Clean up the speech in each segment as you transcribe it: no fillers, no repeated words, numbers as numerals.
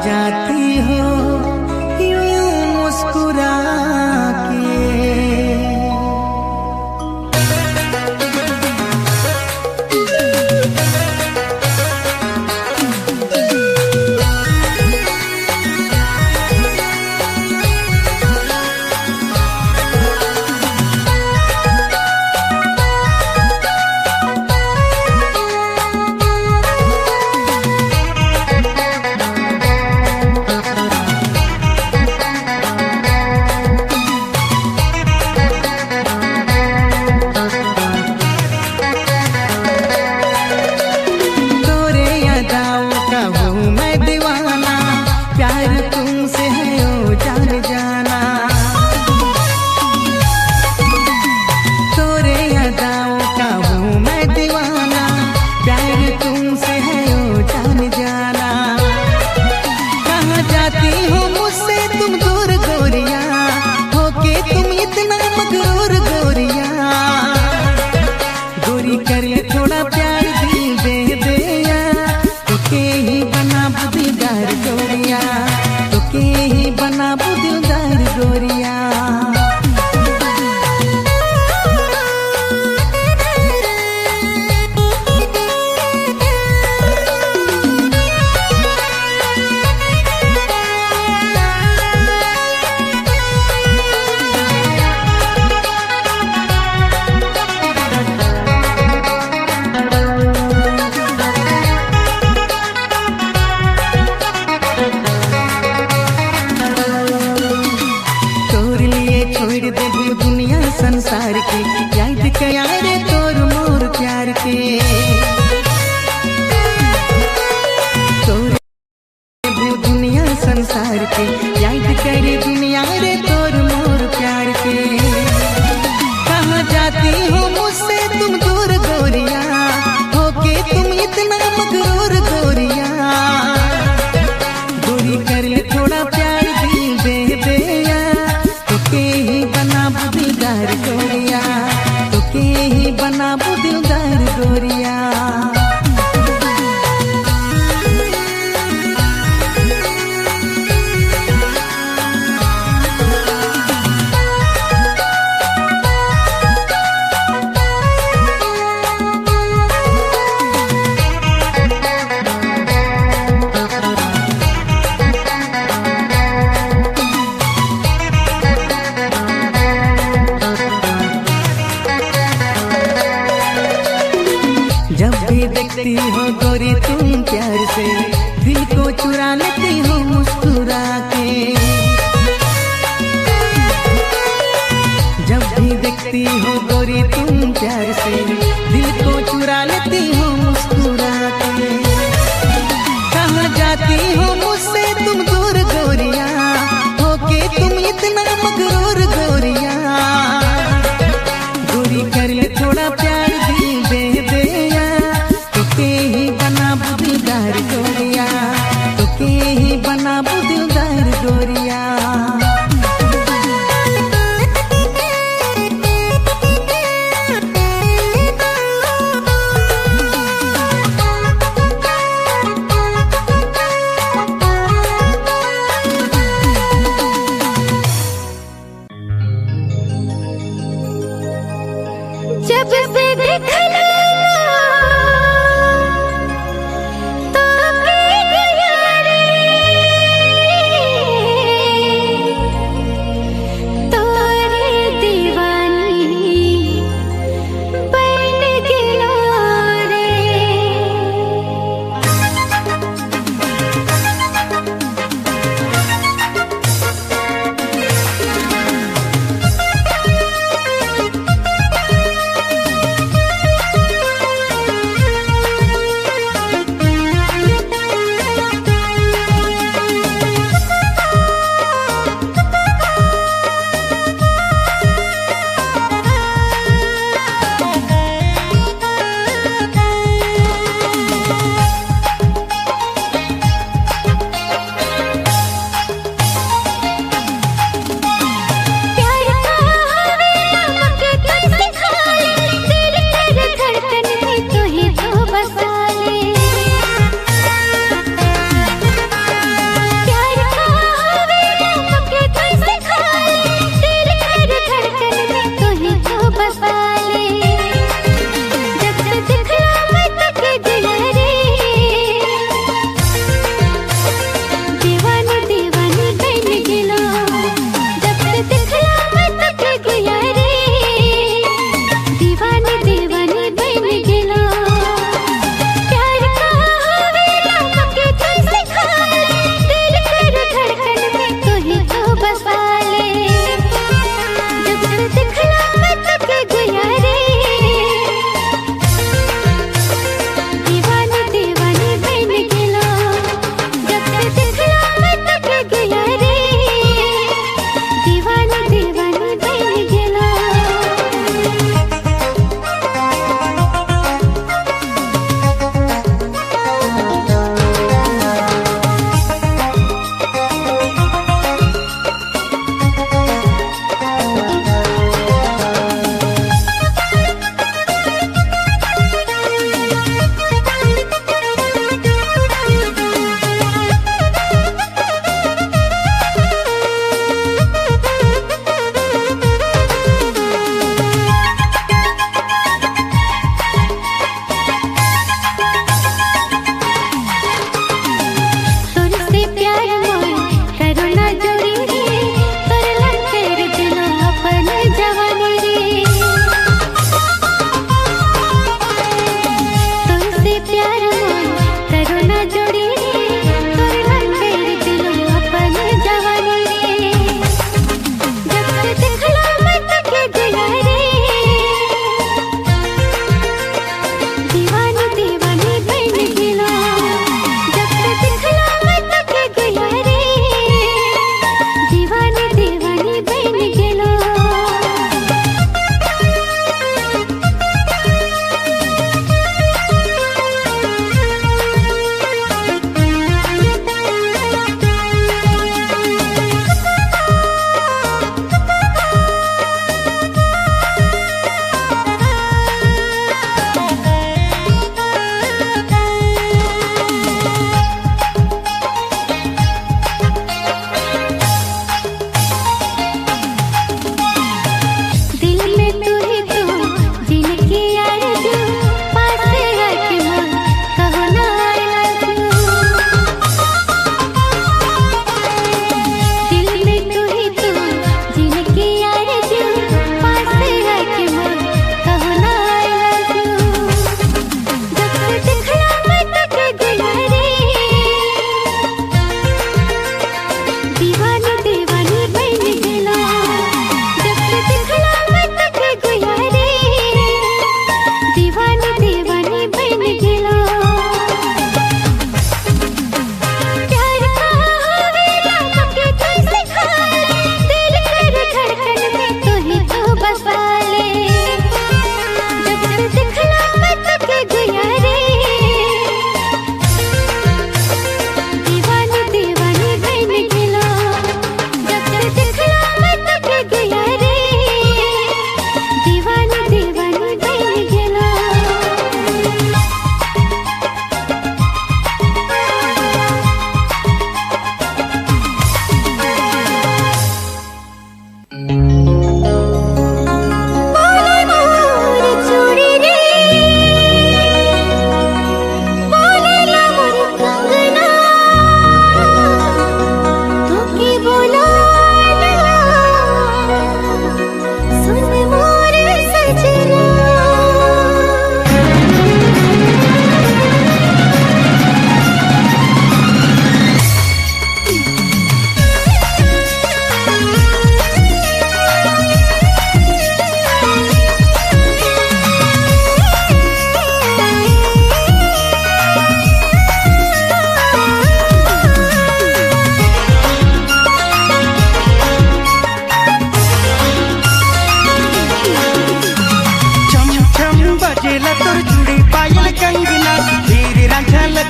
जाती हो यूं मुस्कुरा के। संसार के याद कया रे तोर मोर प्यार के, तोर दुनिया संसार के याद करे दुनिया रे तोर मोर प्यार के। कहाँ जाती हो मुझसे तुम दूर गोरिया, होके तुम इतना मगरूर गोरिया। गोरी कर ले थोड़ा प्यार दिल दे दे तोके ही बना दिलदार गोरिया, तोके ही बना दिलदार गोरिया। जब भी देखती हो गोरी तुम प्यार से, दिल को चुरा लेती हो मुस्कुरा के। जब भी देखती हो गोरी तुम प्यार से, दिल को चुरा लेती हो मुस्कुरा के। कहाँ जाती हो मुझसे तुम दूर गोरिया, होके तुम इतना मगरूर गोरिया। गोरी कर ले थोड़ा प्यार दिल दे दे, तोके ही बना दिलदार गोरिया, तोके ही बना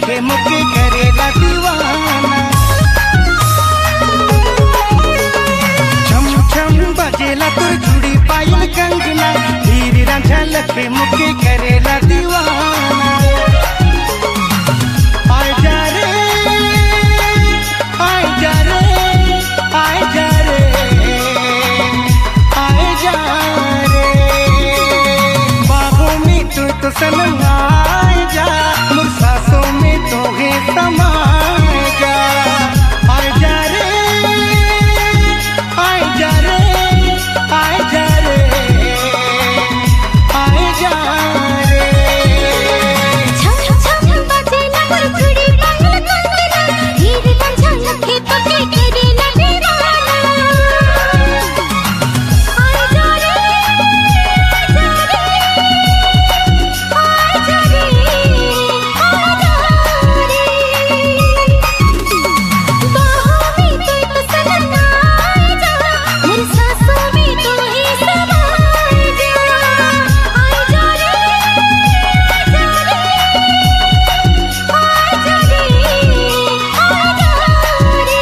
लखे मुके करेला दीवाना। छम छम बजेला तुर चूड़ी पायल कंगना, हीर रांझा लखे मुके करेला दीवाना। आए जा रे, आए जा रे, आए जा रे, आए जा रे। बाहों में तू तो सनम आए जा, मोर सांसों में तो है समाए जा। आए जा रे, आए जा रे, आए जा रे, आए जा रे। छम छम बजेला मोर चूड़ी पायल कंगना, हीर रांझा लखे तोके करेला दीवाना। आए जा रे, आए जा रे, आए जा रे, आए जा रे। बाहों में तू तो सनम आए जा, मोर सांसों में तू ही समाए जा। आए जा रे, आए जा रे, आए जा रे, आए जा रे।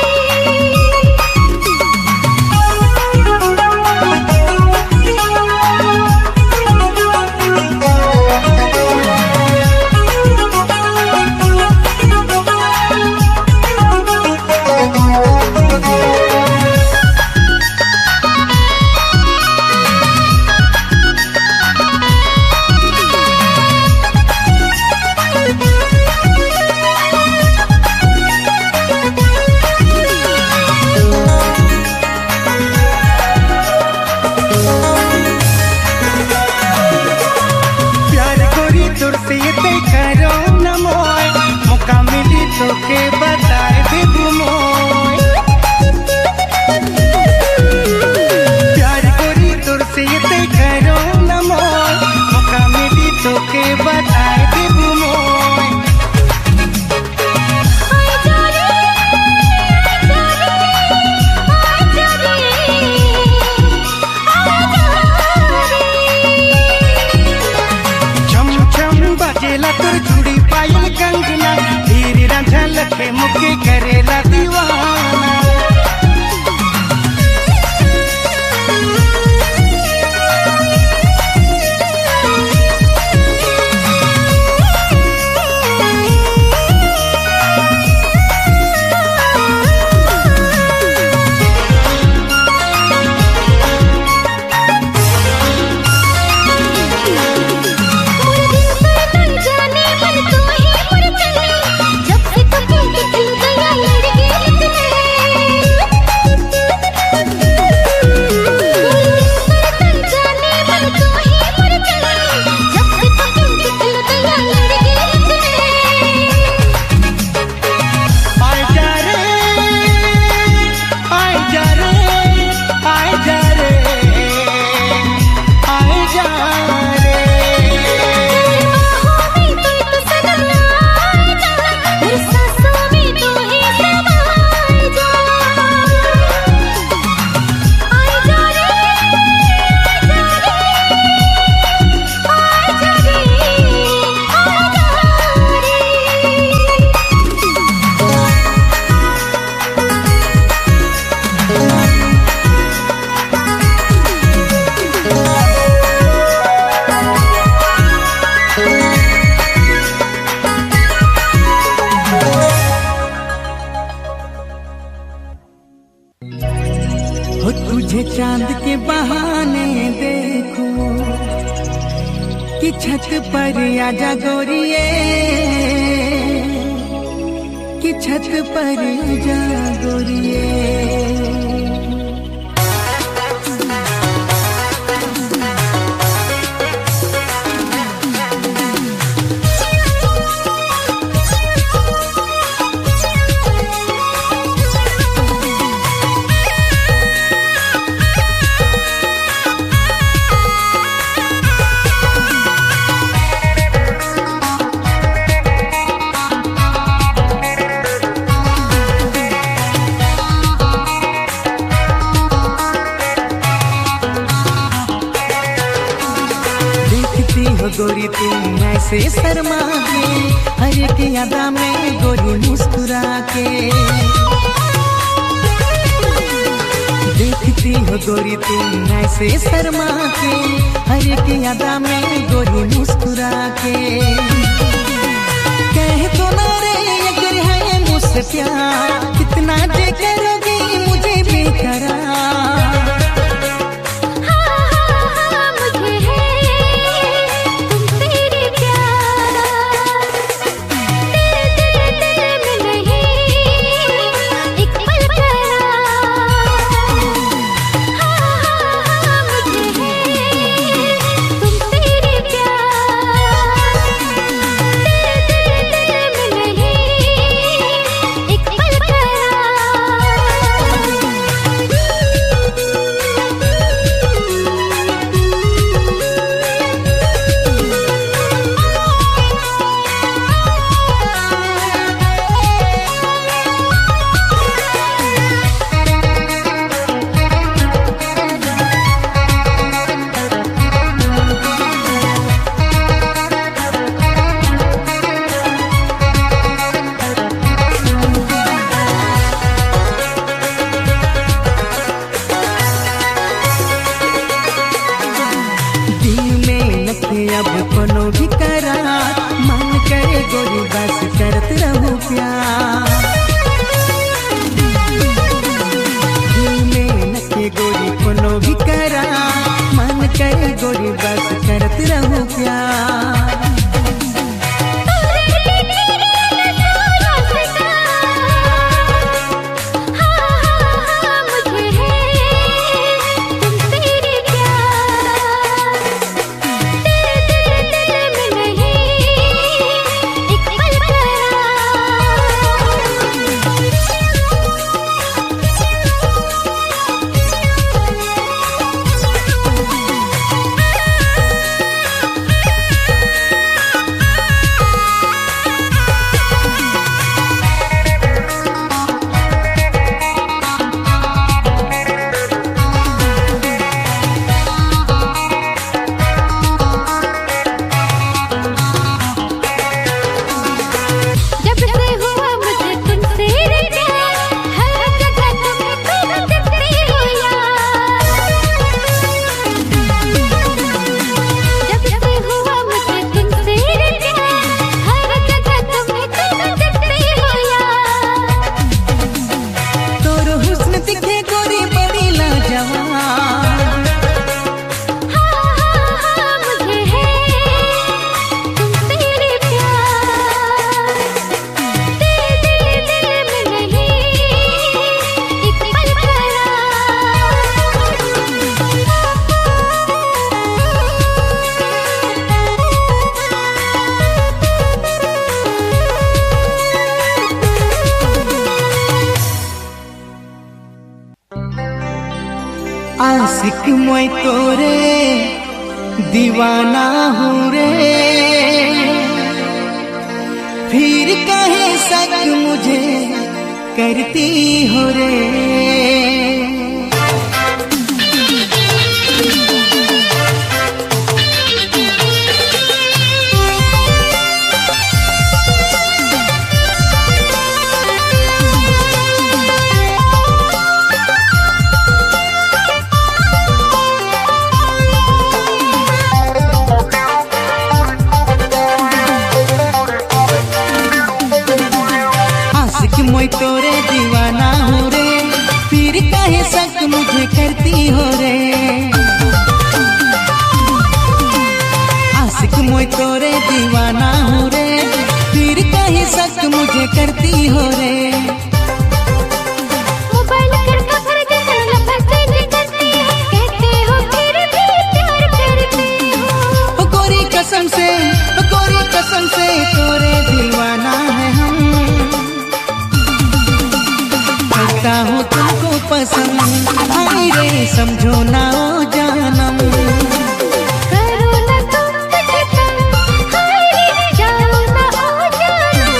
प्यार गोरी तुर से ते करो न मोय, मौका मिली तो के बताए देबू मोय। प्यार गोरी तुर से ते करो न मोय, मौका मिली तो के बताए देबू मोय। आए जा रे, आए जा रे, आए जा रे, आए जा रे। छम छम बजेला तुर चूड़ी पायल कंगना, हीर रांझा लखे मुके करेला दीवाना। मोर दिल पर तन जाने मन तू ही मोर चले, जब से तोके देखलू दया लड़ गेल तुने। मोर दिल पर तन जाने मन तू ही मोर चले, जब से तोके देखलू दया लड़ गेल तुने। आए जा रे, आए जा रे, आए जा रे, आए जा रे। बाहों में तू तो सनम आए जा, मोर सांसों में तू ही समाए जा। आए जा रे, आए जा रे, आए जा रे, आए जा रे। हो तुझे चांद के बहाने देखो कि छत पर आजा गोरिए, कि छत पर आजा गोरिए। ऐसे शर्मा के, हर एक अदा में गोरी मुस्कुरा के। देखती हो गोरी तुम ऐसे शर्मा के, हर एक अदा में गोरी मुस्कुरा के। कह तो ना रे अगर है मुझसे प्यार, कितना जे करोगी मुझे बेकरार। हाँ हाँ हाँ मुझे है तुमसे रे प्यार, दिल दिल दिल में नहीं एक पल करार। हाँ हाँ हाँ मुझे है तुमसे रे प्यार, दिल दिल दिल में नहीं एक पल दिल में नखे अब कोनो भी करार, मन करे गोरी बस करत रहूं प्यार। दिल में नखे गोरी कोनो भी करार, मन करे गोरी बस करत रहूं प्यार। हाँ हाँ हाँ मुझे है तुमसे रे प्यार, दिल दिल दिल में नहीं एक पल जब से हुआ मुझे तुमसे रे प्यार, हर जगह तुम्हें तुम दिखते हो यार। जब से हुआ मुझे तुमसे रे प्यार, हर जगह तुम्हें तुम दिखते हो यार। तोर हुस्न दिखे गोरी बड़ी लाजवाब, हाँ हाँ हाँ मुझे है तुमसे रे प्यार, दिल दिल दिल में नहीं एक पल करार। आशिक मैं तोरे दीवाना हूँ रे, फिर काहे शक मुझे करती हो रे। आशिक मैं तोरे दीवाना हूँ रे, फिर काहे शक मुझे करती हो रे। आशिक मैं तोरे दीवाना हूँ रे, फिर काहे शक मुझे करती हो रे। मोबाइल करके फिर जैसे मैसेज करती है, कहते हो फिर भी प्यार करते हो। ओ गोरी कसम से, ओ गोरी कसम से तोरे दीवाना है हम, करता हूँ तुमको पसंद, हाय रे समझो ना ओ जानम। करो ना तुम कुछ कम, हाय रे जाओ ना ओ जानम।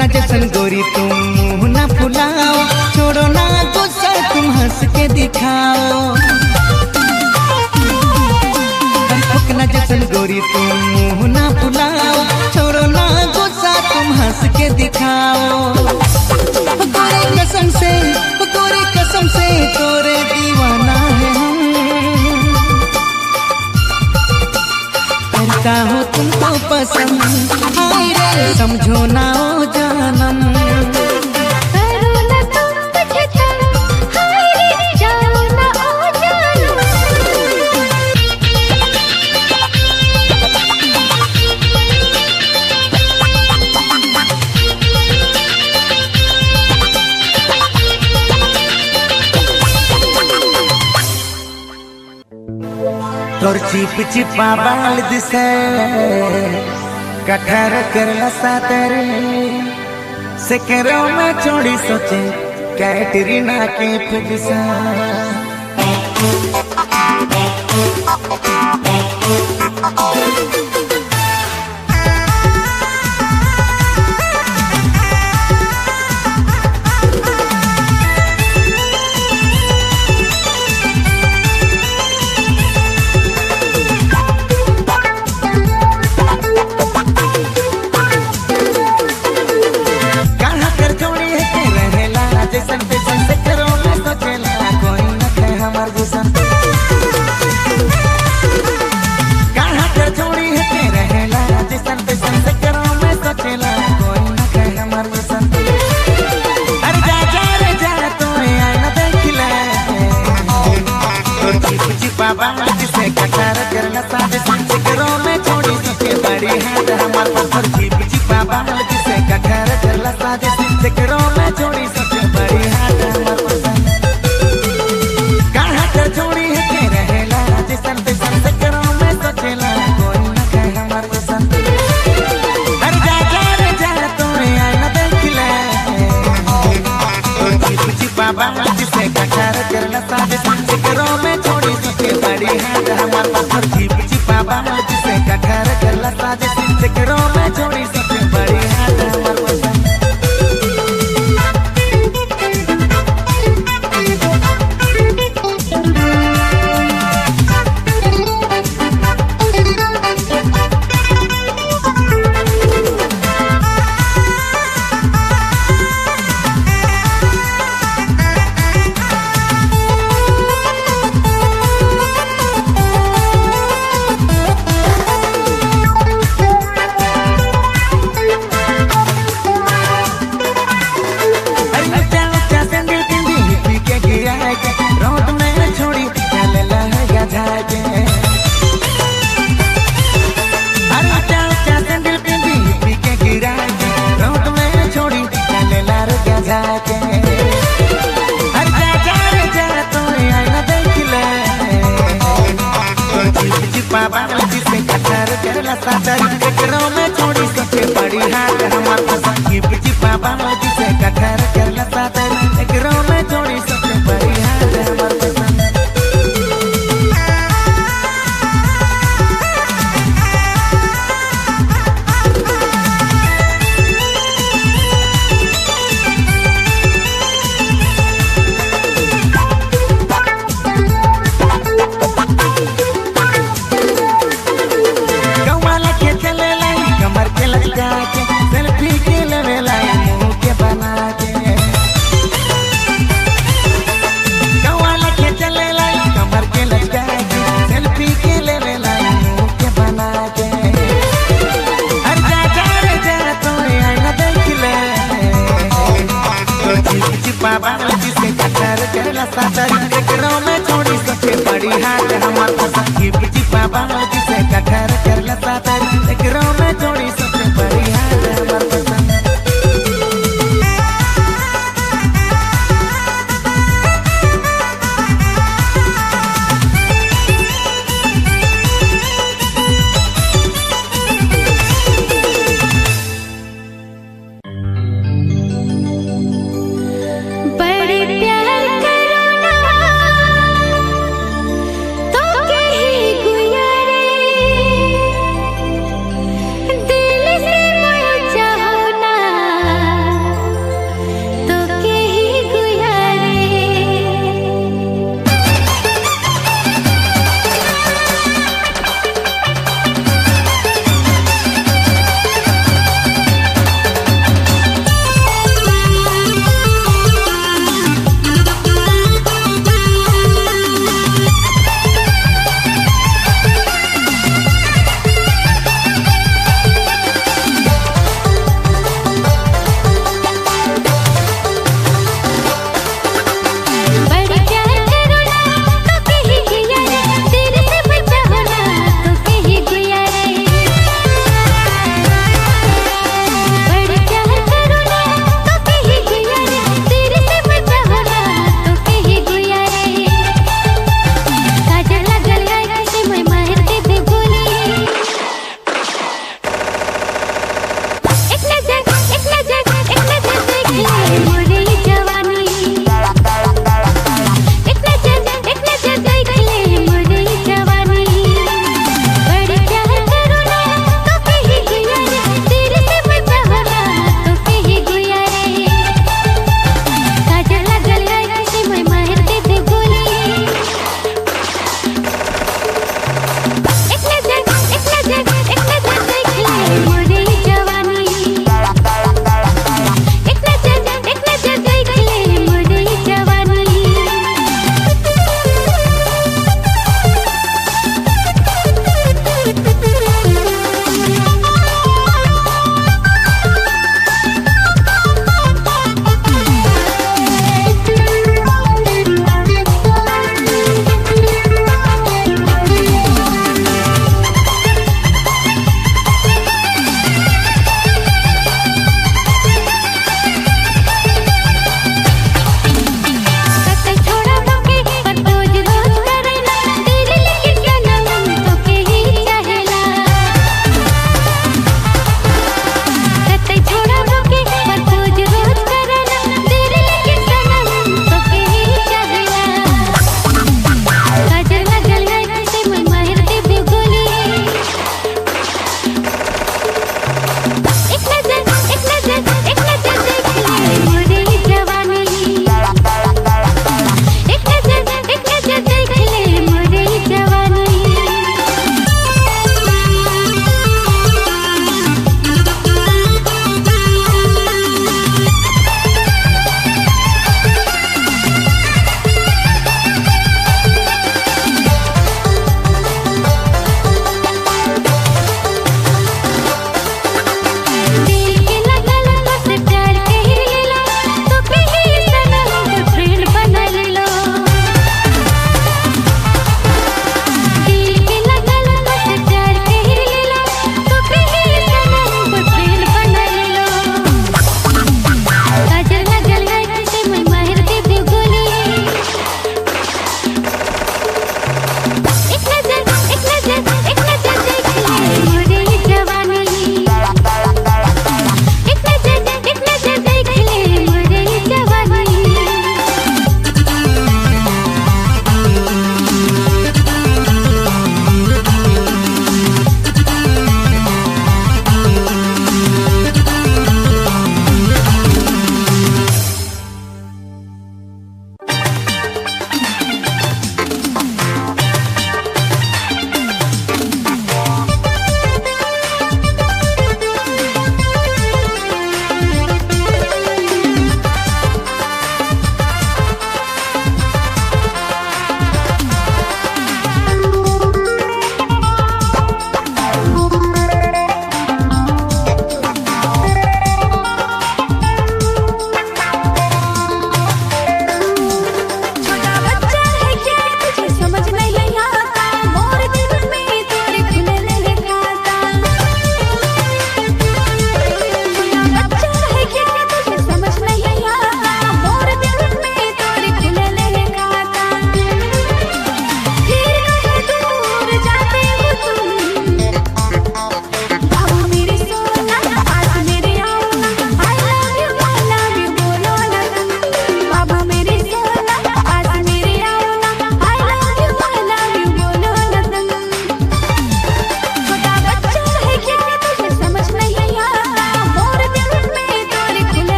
फुकना जैसन गोरी तुम मुँह ना फुलाओ, छोड़ो ना गुस्सा तुम हंस के दिखाओ। अरे फुकना जैसन गोरी तुम मुँह ना फुलाओ, छोड़ो ना गुस्सा तुम हंस के दिखाओ। गोरे कसम से, गोरे कसम से तोरे दीवाना है हम, करता हूँ तुमको पसंद, हाय रे समझो ना ओ जानम। करो ना तुम मुझे तंग, हाय रे जाओ ना ओ जानम। तोर चिप चिपा बाल दिसे कठर करला सातरे से करो मैं छोड़ी सोचे कैटरीना के फिजसा। कहाँ कर छोड़ी है के रहेला जैसन तैसन से करो मैं सोचेला कोई न थे हमार जैसन। कहाँ कर छोड़ी है के रहेला जैसन तैसन से करो मैं सोचेला कोई न थे हमार जैसन। अरे जा जा रे जा तोरे आईना देखिला, तोर चिप चिपा बाल जिसे कटार करला साज से करो मैं छोड़ी सोचे बड़ी हाथ हमार पर। चिप चिपा बाल जिसे कटार करला साज से करो मैं छोड़ी सोचे बड़ी हाथ हमार पर। कहाँ कर छोड़ी है के रहेला जैसन तैसन से करो मैं सोचेला कोई न कहे हमार जैसन। अरे जा जा रे जा तोरे आईना देखिला, तोर चिप चिपा बाल जिसे कटार करला साज से करो मैं छोड़ी सोचे बड़ी हाथ हमार पर। चिप चिपा बाल जिसे कटार करला साज से करो मैं छोड़ी सोचे बड़ी हाथ हमार पर। अरे ऊंचा ऊंचा सैंडल पिंदी पी के गिरा के रोड में छोड़ी चल लहगा जाके। अरे ऊंचा ऊंचा सैंडल पिंदी पी के गिरा के रोड में छोड़ी चल लहगा जाके। अरे जा जा रे जा तोरे आईना देख ले, तोर चिप चिपा बाल जिसे कटार करला सादर करो मैं छोड़ी सोचे बड़ी हाथ हमार पर। चिप चिपा बाल जिसे कटार करला सादर करो मैं छोड़ी सोचे बड़ी हाथ हमार पर। कमाल के चले लाई कमर के लटका के सेल्फी के लेवे लाई मुंह के बना के। कमाल के चले लाई कमर के लटका के सेल्फी के लेवे लाई मुंह के बना के। अरे जा जा रे जा तोरे आईना देख ले, तोर चिप चिपा बाल जिसे कटार करला सादर करो मैं छोड़ी सोचे बड़ी हाथ हमार पर। चिप चिपा बाल जिसे कटार करला सादर करो मैं छोड़ी सोचे